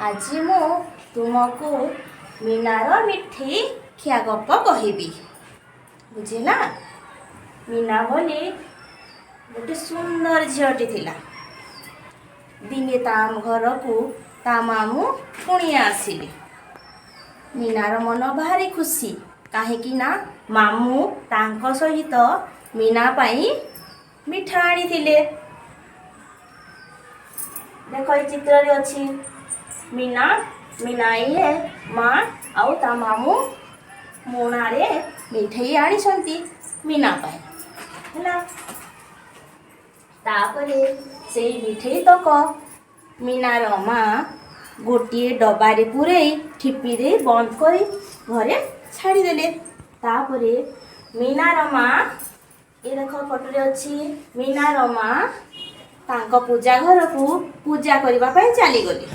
ଆଜି ମୁଁ ତୁମକୁ ମୀନାର ମିଠେଇ ଖିଆ ଗପ କହିବି, ବୁଝିଲା? ମୀନା ବୋଲି ଗୋଟେ ସୁନ୍ଦର ଝିଅଟି ଥିଲା। ଦିନେ ତା ଘରକୁ ତା ମାମୁଁ କୁଣିଆ ଆସିଲେ। ମୀନାର ମନ ଭାରି ଖୁସି, କାହିଁକି ନା ମାମୁଁ ତାଙ୍କ ସହିତ ମୀନା ପାଇଁ ମିଠା ଆଣିଥିଲେ। ଦେଖ, ଏଇ ଚିତ୍ରରେ ଅଛି ମୀନା। ମୀନା ଇଏ ମା ଆଉ ତା ମାମୁଁ ମୁଣାରେ ମିଠେଇ ଆଣିଛନ୍ତି ମୀନା ପାଇଁ, ହେଲା? ତାପରେ ସେଇ ମିଠେଇ ତକ ମୀନାର ମା ଗୋଟିଏ ଡବାରେ ପୂରେଇ, ଠିପି ଦେଇ, ବନ୍ଦ କରି ଘରେ ଛାଡ଼ିଦେଲେ। ତାପରେ ମୀନାର ମା, ଏ ଦେଖ ଫଟୋରେ ଅଛି, ମୀନାର ମା ତାଙ୍କ ପୂଜା ଘରକୁ ପୂଜା କରିବା ପାଇଁ ଚାଲିଗଲେ।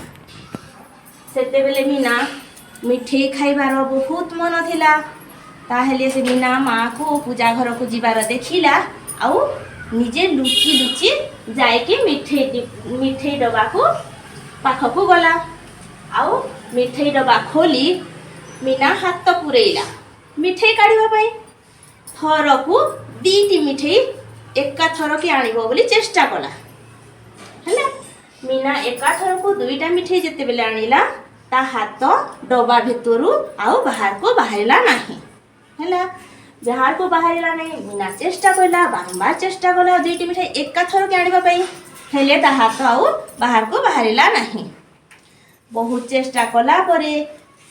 ସେତେବେଳେ ମୀନା ମିଠେଇ ଖାଇବାର ବହୁତ ମନ ଥିଲା। ତାହେଲେ ସେ ମୀନା ମାଆକୁ ପୂଜା ଘରକୁ ଯିବାର ଦେଖିଲା ଆଉ ନିଜେ ଲୁଚି ଲୁଚି ଯାଇକି ମିଠେଇ ଡବାକୁ ପାଖକୁ ଗଲା। ଆଉ ମିଠେଇ ଡବା ଖୋଲି ମୀନା ହାତ ପୁରେଇଲା ମିଠେଇ କାଢ଼ିବା ପାଇଁ। ଥରକୁ ଦୁଇଟି ମିଠେଇ ଏକାଥରକେ ଆଣିବ ବୋଲି ଚେଷ୍ଟା କଲା, ହେଲା? ମୀନା ଏକାଥରକୁ ଦୁଇଟା ମିଠେଇ ଯେତେବେଳେ ଆଣିଲା, ତା ହାତ ଡବା ଭିତରୁ ଆଉ ବାହାରକୁ ବାହାରିଲା ନାହିଁ, ହେଲା? ବାହାରକୁ ବାହାରିଲା ନାହିଁ। ମୀନା ଚେଷ୍ଟା କଲା, ବାରମ୍ବାର ଚେଷ୍ଟା କଲା ଦୁଇଟି ମିଠେଇ ଏକାଥରକେ ଆଣିବା ପାଇଁ, ହେଲେ ତା ହାତ ଆଉ ବାହାରକୁ ବାହାରିଲା ନାହିଁ। ବହୁତ ଚେଷ୍ଟା କଲା ପରେ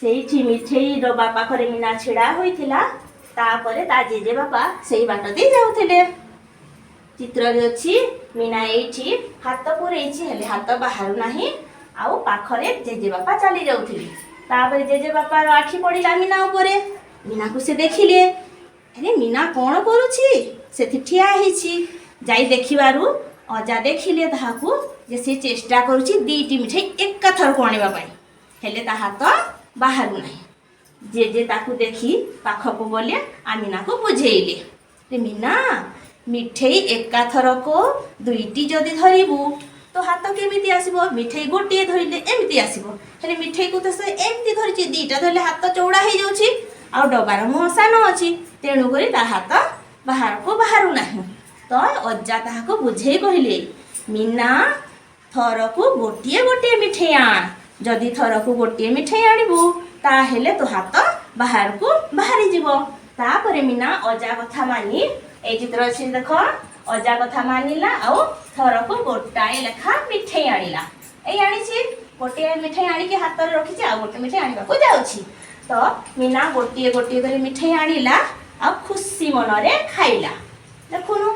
ସେଇଠି ମିଠେଇ ଡବା ପାଖରେ ମୀନା ଛିଡ଼ା ହୋଇଥିଲା। ତାପରେ ତା ଜେଜେବାପା ସେଇ ବାଟ ଦେଇ ଯାଉଥିଲେ। ଚିତ୍ରରେ ଅଛି, ମୀନା ଏଇଠି ହାତ ପୁରେଇଛି, ହେଲେ ହାତ ବାହାରୁ ନାହିଁ ଆଉ ପାଖରେ ଜେଜେବାପା ଚାଲି ଯାଉଥିଲେ। ତାପରେ ଜେଜେବାପାର ଆଖି ପଡ଼ିଲା ମୀନା ଉପରେ। ମୀନାକୁ ସେ ଦେଖିଲେ, ଆରେ, ମୀନା କ'ଣ କରୁଛି? ସେଠି ଠିଆ ହେଇଛି। ଯାଇ ଦେଖିବାରୁ ଅଜା ଦେଖିଲେ ତାହାକୁ ଯେ ସେ ଚେଷ୍ଟା କରୁଛି ଦୁଇଟି ମିଠେଇ ଏକାଥରକୁ ଆଣିବା ପାଇଁ, ହେଲେ ତା ହାତ ବାହାରୁ ନାହିଁ। ଜେଜେ ତାକୁ ଦେଖି ପାଖକୁ ଗଲେ ଆଉ ମୀନାକୁ ବୁଝେଇଲେ ଯେ, ମୀନା, ମିଠେଇ ଏକାଥରକ ଦୁଇଟି ଯଦି ଧରିବୁ, ତୋ ହାତ କେମିତି ଆସିବ? ମିଠେଇ ଗୋଟିଏ ଧରିଲେ ଏମିତି ଆସିବ, ହେଲେ ମିଠେଇକୁ ତ ସେ ଏମିତି ଧରିଛି। ଦୁଇଟା ଧରିଲେ ହାତ ଚଉଡ଼ା ହେଇଯାଉଛି ଆଉ ଡବାର ମୁହଁ ସାନ ଅଛି, ତେଣୁକରି ତା ହାତ ବାହାରକୁ ବାହାରୁ ନାହିଁ। ତ ଅଜା ତାହାକୁ ବୁଝେଇ କହିଲେ, ମୀନା, ଥରକୁ ଗୋଟିଏ ଗୋଟିଏ ମିଠେଇ ଆଣ। ଯଦି ଥରକୁ ଗୋଟିଏ ମିଠେଇ ଆଣିବୁ, ତାହେଲେ ତୋ ହାତ ବାହାରକୁ ବାହାରିଯିବ। ତାପରେ ମୀନା ଅଜା କଥା ମାନି, ଏଇ ଚିତ୍ର ଅଛି ଦେଖ, ଅଜା କଥା ମାନିଲା ଆଉ ଥରକୁ ଗୋଟାଏ ଲେଖା ମିଠେଇ ଆଣିଲା। ଏଇ ଆଣିଛି, ଗୋଟିଏ ମିଠେଇ ଆଣିକି ହାତରେ ରଖିଛି ଆଉ ଗୋଟେ ମିଠେଇ ଆଣିବାକୁ ଯାଉଛି। ତ ମୀନା ଗୋଟିଏ ଗୋଟିଏ କରି ମିଠେଇ ଆଣିଲା ଆଉ ଖୁସି ମନରେ ଖାଇଲା। ଦେଖୁନୁ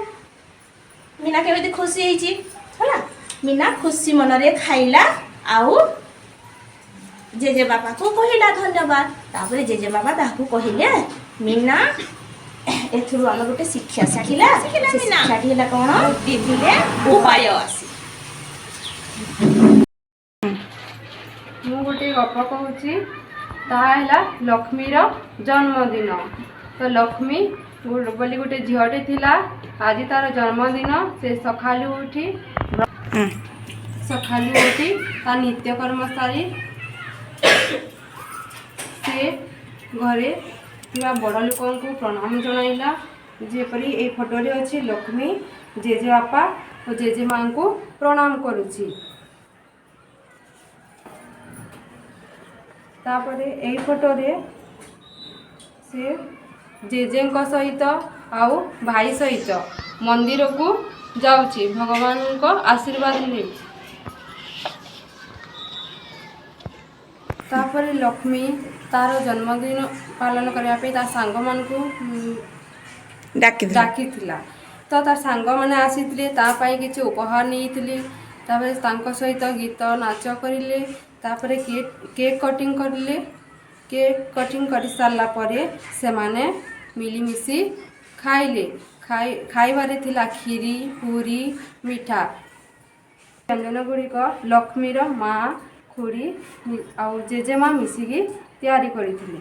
ମୀନା କେମିତି ଖୁସି ହେଇଛି, ହେଲା? ମୀନା ଖୁସି ମନରେ ଖାଇଲା ଆଉ ଜେଜେବାପାକୁ କହିଲା ଧନ୍ୟବାଦ। ତାପରେ ଜେଜେବାପା ତାହାକୁ କହିଲେ, ମୀନା, ଏଥିରୁ ଆମେ ଗୋଟେ ଶିକ୍ଷା ଶିଖିଲା। ସେ ଶିକ୍ଷାଟି ହେଲା କ'ଣ? ବୁଦ୍ଧି ଥିଲେ ଉପାୟ ଆସେ। ମୁଁ ଗୋଟିଏ ଗପ କହୁଛି, ତାହା ହେଲା ଲକ୍ଷ୍ମୀର ଜନ୍ମଦିନ। ତ ଲକ୍ଷ୍ମୀ ବୋଲି ଗୋଟେ ଝିଅଟେ ଥିଲା। ଆଜି ତାର ଜନ୍ମଦିନ। ସେ ସକାଳୁ ଉଠି ତା ନିତ୍ୟକର୍ମ ସାରି ସେ ଘରେ ଥିବା ବଡ଼ ଲୋକଙ୍କୁ ପ୍ରଣାମ ଜଣାଇଲା। ଯେପରି ଏଇ ଫଟୋରେ ଅଛି, ଲକ୍ଷ୍ମୀ ଜେଜେବାପା ଓ ଜେଜେମାଙ୍କୁ ପ୍ରଣାମ କରୁଛି। ତାପରେ ଏଇ ଫଟୋରେ ସେ ଜେଜେଙ୍କ ସହିତ ଆଉ ଭାଇ ସହିତ ମନ୍ଦିରକୁ ଯାଉଛି ଭଗବାନଙ୍କ ଆଶୀର୍ବାଦ ନେଇ। ତାପରେ ଲକ୍ଷ୍ମୀ ତାର ଜନ୍ମଦିନ ପାଳନ କରିବା ପାଇଁ ତା ସାଙ୍ଗମାନଙ୍କୁ ଡାକିଥିଲା। ଡାକିଥିଲା। ତ ତା ସାଙ୍ଗମାନେ ଆସିଥିଲେ, ତା ପାଇଁ କିଛି ଉପହାର ନେଇଥିଲେ। ତାପରେ ତାଙ୍କ ସହିତ ଗୀତ ନାଚ କରିଲେ। ତାପରେ କେକ୍ କଟିଂ କରିଲେ। କେକ୍ କଟିଂ କରିସାରିଲା ପରେ ସେମାନେ ମିଳିମିଶି ଖାଇଲେ। ଖାଇବାରେ ଥିଲା କ୍ଷୀରି, ପୁରୀ, ମିଠା। ବ୍ୟଞ୍ଜନ ଗୁଡ଼ିକ ଲକ୍ଷ୍ମୀର ମା, ଖୁଡ଼ି ଆଉ ଜେଜେମା ମିଶିକି ତିଆରି କରିଥିଲେ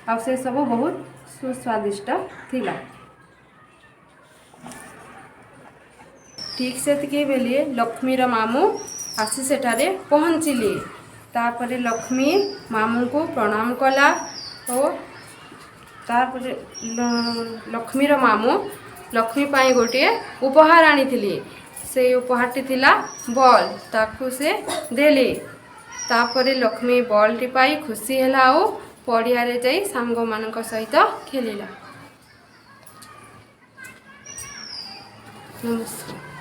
ଆଉ ସେସବୁ ବହୁତ ସୁସ୍ୱାଦିଷ୍ଟ ଥିଲା। ଠିକ୍ ସେତିକି ବେଳେ ଲକ୍ଷ୍ମୀର ମାମୁଁ ଆସି ସେଠାରେ ପହଞ୍ଚିଲେ। ତାପରେ ଲକ୍ଷ୍ମୀ ମାମୁଁଙ୍କୁ ପ୍ରଣାମ କଲା ଓ ତାପରେ ଲକ୍ଷ୍ମୀର ମାମୁଁ ଲକ୍ଷ୍ମୀ ପାଇଁ ଗୋଟିଏ ଉପହାର ଆଣିଥିଲେ। ସେଇ ଉପହାରଟି ଥିଲା ବଲ୍। ତାକୁ ସେ ଦେଲେ। ତାପରେ ଲକ୍ଷ୍ମୀ ବଲ୍ଟି ପାଇ ଖୁସି ହେଲା ଆଉ ପଡ଼ିଆରେ ଯାଇ ସାଙ୍ଗମାନଙ୍କ ସହିତ ଖେଳିଲା। ନମସ୍କାର।